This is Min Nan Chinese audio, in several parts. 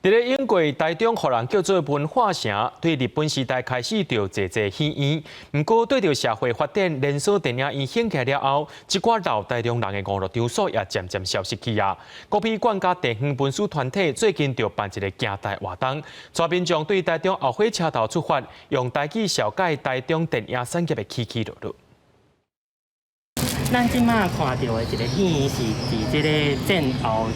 佇咧英國台中，予人叫做文化城，對日本時代開始就濟濟戲院。毋過對著社會發展，連鎖電影院興起了後，這寡老台中人的娛樂場所也漸漸消失去啊。國美館佮地方文史團體最近就辦一个行台活動，帶民眾對台中後火車頭出發，用台語紹介台中電影產業的起起落落。咱這馬看著的一个戲院是佇這个戰後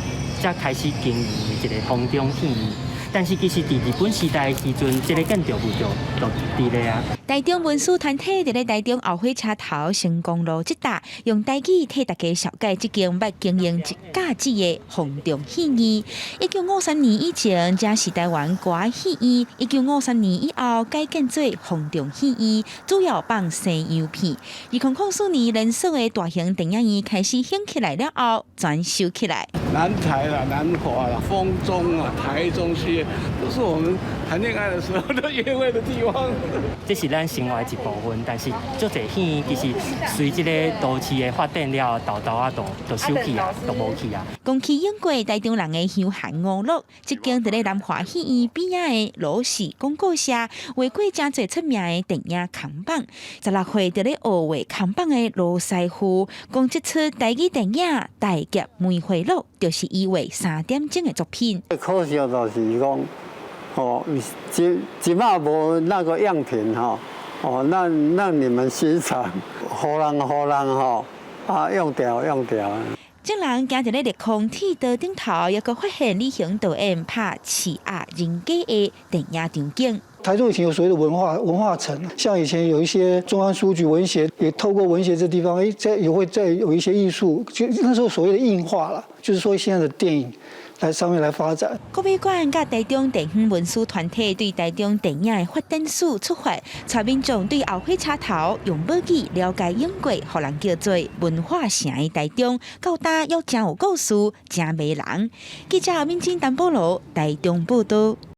才開始經營的一个豐中戲院，但是其實佇日本時代的時陣，這个建築物就佇咧啊。台中文史團體佇咧台中後火車頭成功路這搭，用台語替大家紹介這間捌經營一甲子的豐中戲院。1953年以前，這是台灣歌仔戲院；1953年以後，改建做豐中戲院，主要放西洋片。2004年連鎖的大型電影院開始興起來了後，全收起來。南台啦、南華啦、豐中啊、台中戲，都是我們談戀愛的時候都約會的地方。這是咱生活的一部分，但是足濟戲院其實隨這个都市的發展了，沓沓仔都收起啊，都無去啊。講起英國台中人的休閒娛樂，這間佇咧南華戲院邊仔的羅氏廣告社，畫過誠濟出名的電影看板。16歲佇咧學畫看板的羅師傅，講這齣台語電影《大俠梅花鹿》就是伊畫三點鐘的作品。可惜就是講，哦，這這馬無那個樣品吼，哦，讓你們欣賞，予人予人吼，啊，用掉用掉。眾人行佇咧綠空鐵道頂頭，猶閣發現李行導演拍《刺鴨人家》的電影場景。台中以前有所謂的文化城，像以前有一些中央書局文協，也透過文協這地方，哎，在也會再有一些藝術，就那時候所謂的映畫啦，就是說現在的電影來上面來發展。國美館佮台中地方文史團體對台中電影的發展史出發，帶民眾對後火車頭用母語了解英國，予人叫做文化城的台中，到今猶誠有故事，誠迷人。記者敏珍、陳保羅台中報導。